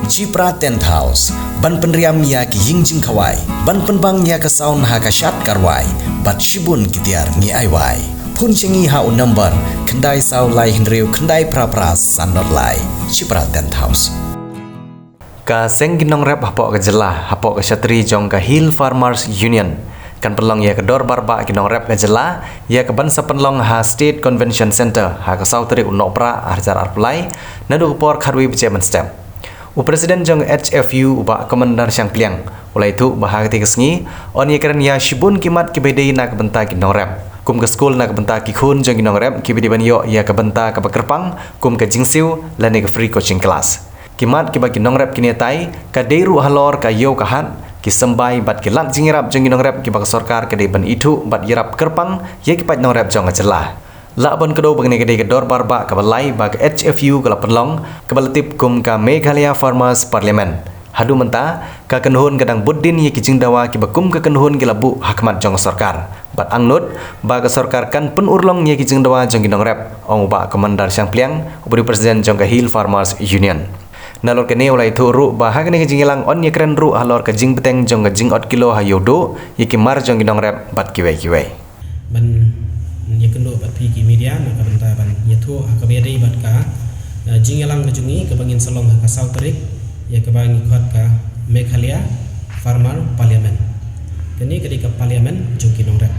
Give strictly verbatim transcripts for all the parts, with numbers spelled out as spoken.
Chipra Tent House, ban pynriam ïa ki ïing jingkhawai, ban pynbang ïa ka sound ha ka shad ka rwai, bad shibun ki tiar ngi ai wai. Phone sha ngi ha u number khyndai saw lai hynriew khyndai phra phra san nod lai. Chipra Tent House. Ka seng ki nongrep hapoh ka jylla, hapoh ka shatri jong ka Hill Farmers Union, kan pynlong ïa ka dorbar bah ki nongrep ka jylla, ïa ka ban sa pynlong ha State Convention Centre, ha ka saw tarik u Nohprah ar hajar arphew lai, naduh ka por khatwei baje mynstep. U President jong H F U u Bah Commander Shangpliang, u la ïathuh ba ha katei ka sngi yn ïakren ïa shibun ki mat kiba dei na ka bynta ki nongrep, kum ka skul na ka bynta ki khun jong ki nongrep kiba dei ban ïoh ïa ka bynta kaba kyrpang, kum ka jingsiew lane ka free coaching class. Ki mat kiba ki nongrep kin ïatai, ka dei ruh halor ka ïew ka hat, ki symbai bad ki lad jingïarap jong ki nongrep kiba ka sorkar ka dei ban ithuh bad ïarap kyrpang ïa ki paid nongrep jong ka jylla. Lah ban kdew ba kane ka dei ka dorbar bah kaba lai ba ka H F U ka la pynlong, kaba la tip kum ka Meghalaya Farmers Parliament. Haduh mynta, ka kynhun ka dang bud dien ïa ki jingdawa kiba kum ka kynhun ki la buh ha khmat jong ka sorkar. Bad angnud ba ka sorkar kan pynurlong ïa ki jingdawa jong ki nongrep, ong u Bah Commander Shangpliang, uba dei u President jong ka Hill Farmers Union. Nalor kane u la ïathuh ruh ba ha kane ka jingïalang yn ïakren ruh halor ka jingbteng jong ka jingot kilo ha ïewduh ïa ki mar jong ki nongrep bad kiwei kiwei. Ban ïakynduh bad phi ki media na ka bynta ban ïathuh ha kaba ïadei bad ka, eh, jingïalang ka jong ngi kaba ngin sa long ha ka saw tarik, ïa kaba ngi khot ka Meghalaya Farmer Parliament. Kane ka dei ka parliament jong ki nongrep.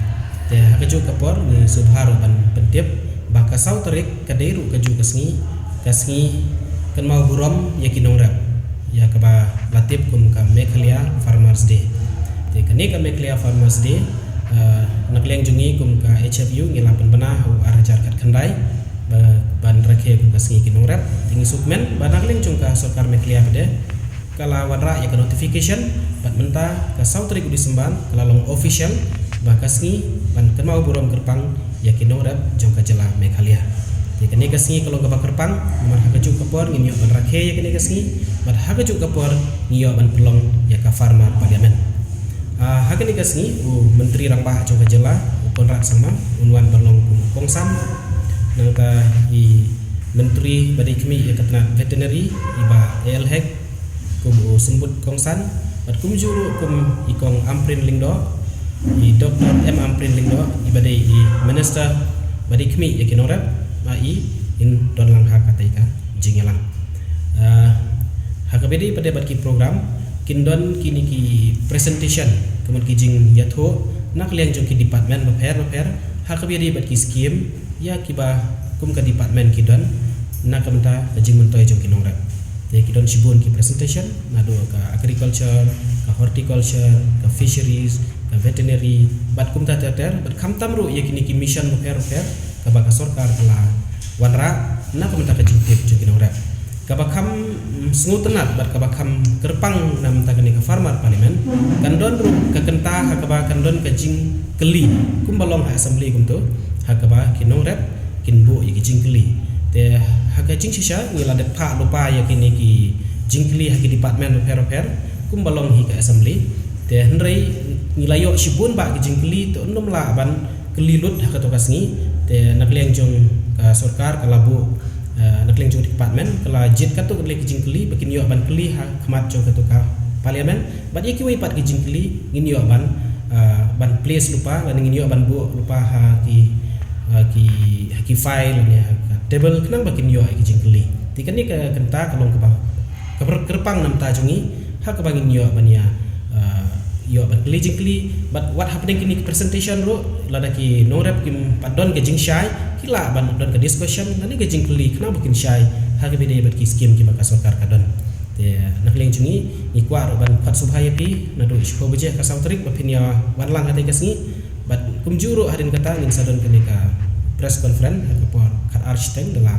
Te ha kajuh ka por ngi sngewbha ruh ban pyntip ba ka saw tarik ka dei ruh kajuh ka sngi, ka sngi kynmaw burom ïa ki nongrep, ïa kaba la tip kum ka Meghalaya Farmers Day. Te kane ka Meghalaya Farmers Day, eh, na ka liang jong ngi kum ka H F U ngi la pynbna ha u ar hajar khatkhyndai ba, ban rakhe kum ka sngi ki nongrep. Te ngi sngewkmen ba na ka liang jong ka sorkar Meghalaya pat de ka la wanrah ïa ka notification, bad mynta ka saw tarik u December ka la long official ba ka sngi ban kynmaw burom kyrpang ïa ki nongrep jong ka jylla Meghalaya. Te kane ka sngi ka long kaba kyrpang, namar ha kajuh ka por ngin ïoh ban rakhe ïa kane ka sngi, bad ha kajuh ka por ngi ïoh ban pynlong ïa ka Farmer Parliament. Ah, ha kane ka sngi u Myntri Rangbah jong ka jylla, u Conrad Sangma, un wan ban long kum u kongsan, nangta i Myntri ba dei khmih ïa ka tnat veterinary, i Bah A L Hek, kum u symbud kongsan, bad kumjuh ruh kum i Kong Ampareen Lyngdoh, i Doktor M Ampareen Lyngdoh, iba dei i Minister ba dei khmih ïa ki nongrep, ma i in don lang ha katei ka jingïalang. Ah, ha kaba ïadei pat de bad ki program, kin don kine ki presentation, ka mut ki jingïathuh na ka liang jong ki department bapher bapher ha kaba ïadei bad ki skim, ïa kiba kum ka department ki don na ka bynta ka jingmyntoi jong ki nongrep. Te ki don shibun ki presentation, naduh ka agriculture, ka horticulture, ka fisheries, ka veterinary, bad kumta ter ter, bad khamtam ruh ïa kine ki mission bapher bapher kaba ka sorkar ka la wanrah na ka bynta ka jingtip jong ki nongrep. Kaba kham, mm, sngewtynnat bad kaba kham kyrpang na ka bynta kane ka Farmer Parliament, kan don ruh ka kynta ha kaba kan don ka jingkylli kumba long ha assembly kumto, ha kaba ki nongrep kin buh ïa ki jingkylli. Te ha ka jingshisha ngi la dep phah lypa ïa kine ki jingkylli ha ki department bapher bapher kumba long hi ka assembly. Te hynrei ngi la ïoh shibun bah ki jingkylli, te ym lah ban kylli lut ha kato ka sngi. Te na ka liang jong ka sorkar ka la buh, eh, na ka liang jong ka department ka la jied katto katne ki jingkylli ba kin ïoh ban kylli ha khmat jong kato ka parliament. Bad ïa kiwei pat ki jingkylli ngin ïoh ban, eh, ban place lypa, lane ngin ïoh ban buh lypa ha ki, ha ki, ha ki file lane ha ka table khnang ba kin ïoh ïa ki jingkylli. Te kane ka kynta ka long kaba, kaba kyrpang na ka bynta jong ngi, ha kaba ngin ïoh ban ïa, ah, ïoh ban kylli jingkylli, bad wat hapdeng kine ki presentation ruh, lada ki nongrep kim pat don ka jingshai, ki lah ban don ka discussion, lane ka jingkylli, khnang ba kin shai, ha kaba ïadei bad ki skim kiba ka sorkar ka don. Te, na ka liang jong ngi, ngi kwah ruh ban khot sngewbha ïa phi, naduh shiphew baje ka saw tarik, ba phin ïa wan lang ha katei ka sngi, bad kumjuh ruh hadien kata ngin sa don kane ka press conference, ha ka por khat ar shiteng, da la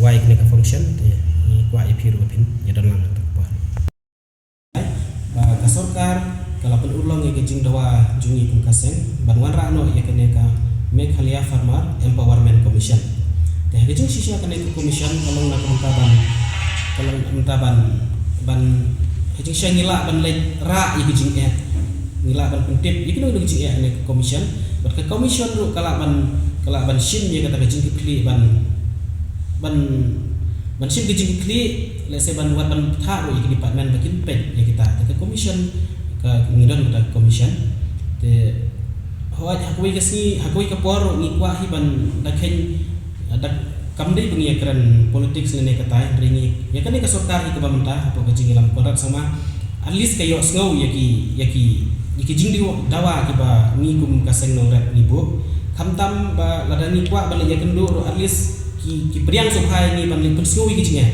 wai kane ka function, te, ngi kwah ïa phi ruh ba phin ïa don lang ha kato ka por. Ba ka sorkar ka la pynurlong ïa ka jingdawa jong ngi kum ka seng ban wanrah noh ïa kane ka Meghalaya Farmer Empowerment Commission. Te ha ka jingshisha kane ka commission ka long na ka bynta ban, ka long na ka bynta ban, ban, ha ka jingshisha ngi lah ban leit rah ïa ka jingeh, ngi lah ban pyntip ïa kino kino ka jingeh ha kane ka commission. Bad ka commission ruh ka lah ban, ka lah ban shim ïa kata ka jingkitkhlieh ban, ban ban shim ka jingkitkhlieh, lehse ban wat ban pynthah ruh ïa ki department ba kin peit ïa kita. Te ka commission, ka ngi don kita ka commission. Te hooid, ha kawei ka sngi, ha kawei ka por ruh ngi kwah hi ban da khein, da kam dei ba ngi ïakren politics ne ne katai, hynrei ngi ïa kane ka sorkar hi kaba mynta hapoh ka jingïalam Conrad Sangma, at least ka ïohsngew ïa ki, ïa ki, ïa ki jingdawa kiba ngi kum ka seng nongrep ngi buh. Khamtam ba lada ngi kwah ban leit ïakynduh ruh, at least ki, ki pdiang sngewbha ïa ngi ban leit pynsngew ïa ki jingeh.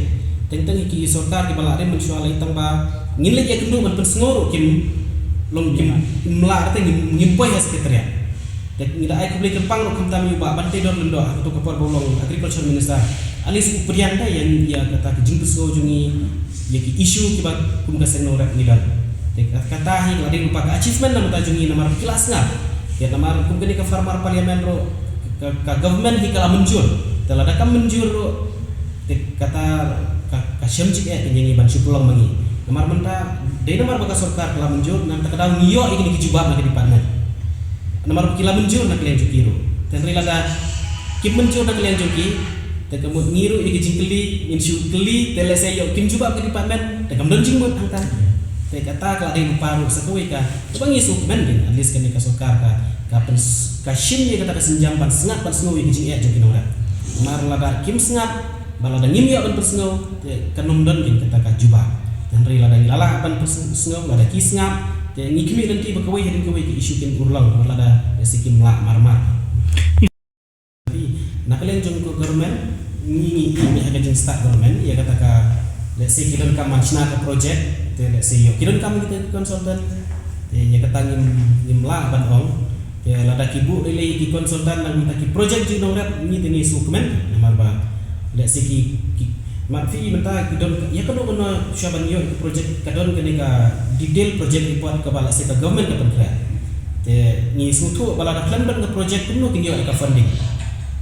Teng teng ïa ki sorkar kiba lah rim mynshuwa lei, tang ba ngin leit ïakynduh ban pynsngew ruh kim long, kim, kim lah, te ngim, ngim poi ha secretariat. Te ngi da ai khublei kyrpang ruh khamtam ïa u Bah Banteidor Lyngdoh, ha kato ka por ba u long Agriculture Minister. At least u pdiang da ïa, ïa kata ka jingpynsngew jong ngi ïa ki issue kiba kum ka seng nongrep ngi don. Te kata hi ka la dei lypa ka achievement na ka bynta jong ngi, namar ki la sngap. Te namar kum kane ka Farmer Parliament ruh, ka, ka government hi ka la mynjur. Te lada kam mynjur ruh, te kata ka, ka shem jingeh ïa ngi ban shu pynlong ma ngi. Namar mynta dei namar ba ka sorkar ka la mynjur, na kata ka daw ngi ïoh ïa kine ki jubab na ka department. Namar ba ki la mynjur na ka liang jong ki ruh. Te hynrei lada kim mynjur na ka liang jong ki, te ka mut ngi ruh ïa ki jingkylli ngin shu kylli, te lehse ïoh kim jubab ka department, te kam don jingmut hangta. Te kata ka la dei lypa ruh sa kawei ka, kaba ngi sngewkmen, at least kane ka sorkar ka, ka pyn, ka shim ïa kata ka sienjam ban sngap ban sngew ïa ki jingeh jong ki nongrep. Namar lada kim sngap, ba lada ngim ïoh ban pynsngew, te kan ym don kata ka jubab. Te hynrei lada ngi la lah ban pynsngew, lada ki sngap, te ngi khmih lynti ba kawei hadien kawei ki issue kin urlong, lada lehse kim lah marmar. Na ka liang jong ka government, ngi, ngi, ngi, ngi ha ka jingstad government, ïa kata ka, lehse ki donkam ban shna ka project, te lehse ïoh ki donkam kita ki consultant, te ïa kata ngim, ngim lah ban ong. Te lada ki buh lei lei ki consultant na ka bynta ki project jong nongrep, ngi te ngi sngewkmen, namar ba lehse ki, ki, namar phi mynta ki don, ïa kano kano shuwa ban ïoh ki project, ka don kane ka detail project report kaba lehse ka government ka pynkhreh. Te ngi sngewthuh ba lada khlem don ka project kumno kin ïoh ïa ka funding.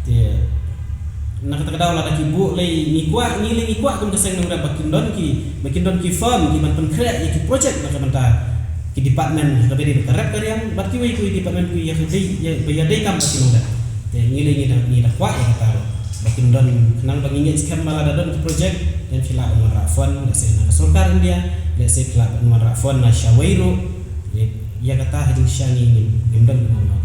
Te na kata ka daw lada ki buh lei, ngi kwah, ngi lei ngi kwah kum ka seng nongrep ba kin don ki, ba kin don ki firm ki ban pynkhreh ïa ki project na ka bynta ki department ha kaba ïadei bad ka rep ka riam bad kiwei kiwei department kiba ïadei, ïa, ba ïadei kam bad ki nongrep. Te ngi lei ngi da, ngi da kwah ïa kata ruh ba kin don, khnang ba ngi ngeit skhem ba lada don ki project, te phi lah ban wanrah fund, lehse na ka sorkar India, lehse phi lah ban wanrah fund na shawei ruh. Ïa, ïa kata ha jingshisha ngi ngim, ngim don kumno.